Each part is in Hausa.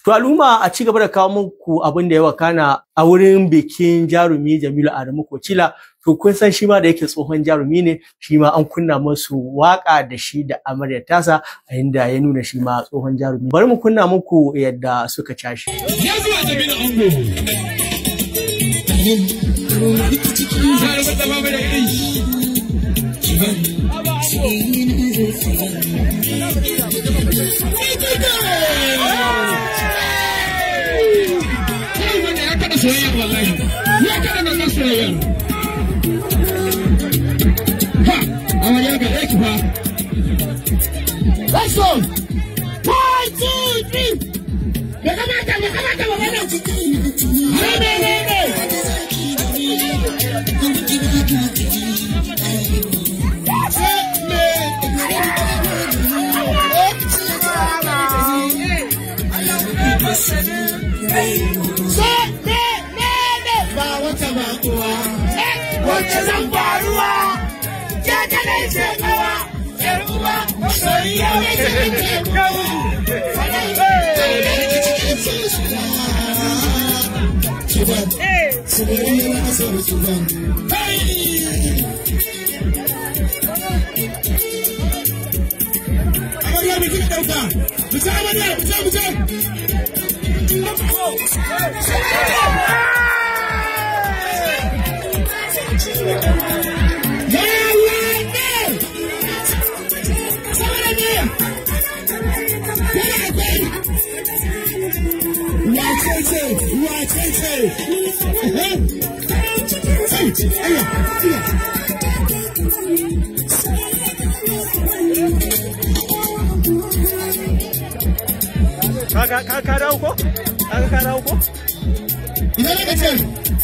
To al'umma, a ci gaba da kawo muku abin da ya wakana a wurin bikin jarumi Jamilu Adamu Kocila. To kun san shi ma da yake tsohon jarumi ne, shi ma an kunna musu waka da shi da amaryar tasa, a inda ya nuna shi ma tsohon jarumi. Bari mu kunna muku yadda suka cashe. Ya zuwa Jamilu Ango. Jarumin da babu da irin shi. Kai wanda ya kada soyayya wallahi. Ya kada gangan soyayya. Ha! Amarya ga aiki fa. Let's go! One, two, three! Bai kamata, bai kamata ba wannan. Ne, ne, ne, ne. Ba wata ba kuwa, wacce zan faruwa, ke kadai ce kawa, yar uwa, masoyiya mai cikin teku. Amarya mai kika ɗauka, mu ci amarya, mu ci, mu ci. Ka dawo ko? Ka dawo ko? Ina ne ka ce?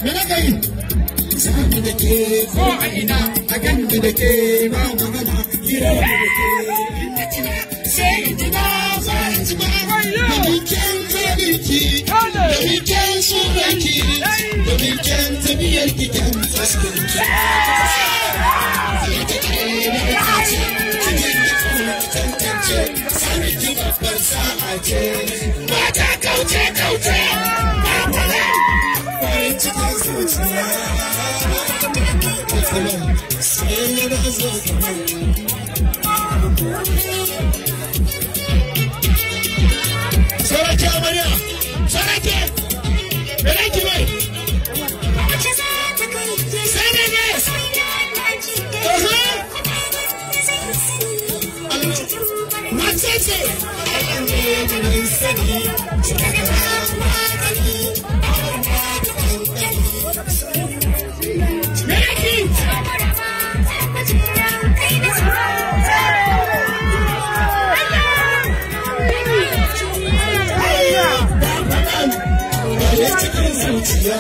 Me na ka yi? Ko a ina a ganni da ke ba magana hira da ke. Sai in ji na fara ci ba. Domin kyan tsarinki, domin kyan sunanki, domin kyan tafiyarki, kyan fuskarki. Mata kauce kauce, ba fara farin cikin zuciya. Sai na zo kamar. Sarki amarya, sarki, me mai? Sai ne ne. Wace ce? Me yake? Cikin zuciya.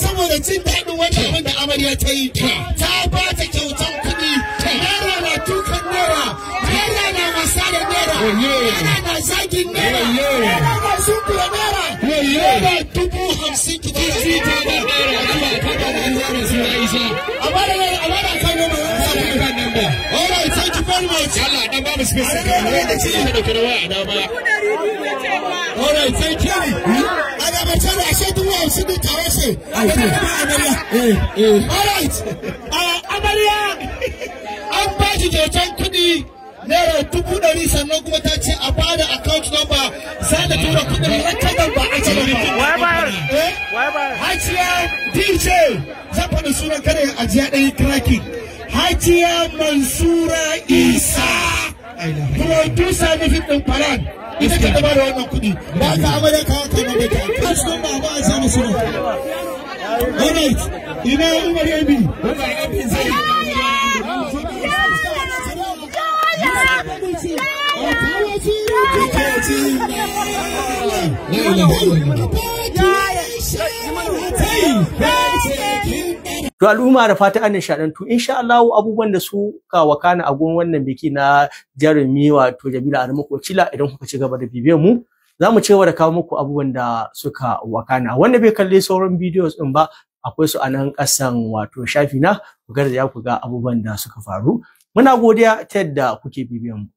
Saboda jin daɗin wannan abin da amarya ta yi, ta ba ta kyautan kuɗi, naira na dukan naira, naira na wasa da naira, naira na zagin naira, naira na sunkuya naira, ₦50,000 ki ba da naira, a bada kan namba. All right, thank you very much. Allah dan ba mu space ka da ci da dauke da waya da baya. All right, thank you. Ana mace da ashe 50,000 din tawa ce. Amarya. All right. Amarya an ba ki kyautan kuɗi ₦100,000, sannan kuma ta ce a bada account number za ta tura kuɗin rakadan ba a ce ba. Hajiya DJ, zan faɗi sunan kada ajiya ɗaya cracking. Hajiya Mansura Isa, producer na fim ɗin Faran, ita ce ta bada wannan kuɗi. Ba ka amarya ka haka na bata. Account number ba a samu sunan. All right, ina Umar Yabi. To al'umma, da fata an nishaɗantu. Insha Allah abubuwan da su ka wakana a gurin wannan biki na jarumi wato Jamilu Adamu Kocila, idan kuka ci gaba da bibiyar mu, za mu ci gaba da kawo muku abubuwan da suka wakana. Wanda bai kalli sauran videos din ba Akwai su a nan ƙasan wato shafi na, ku garzaya ku ga abubuwan da suka faru. Muna godiya ta yadda kuke bibiyan mu.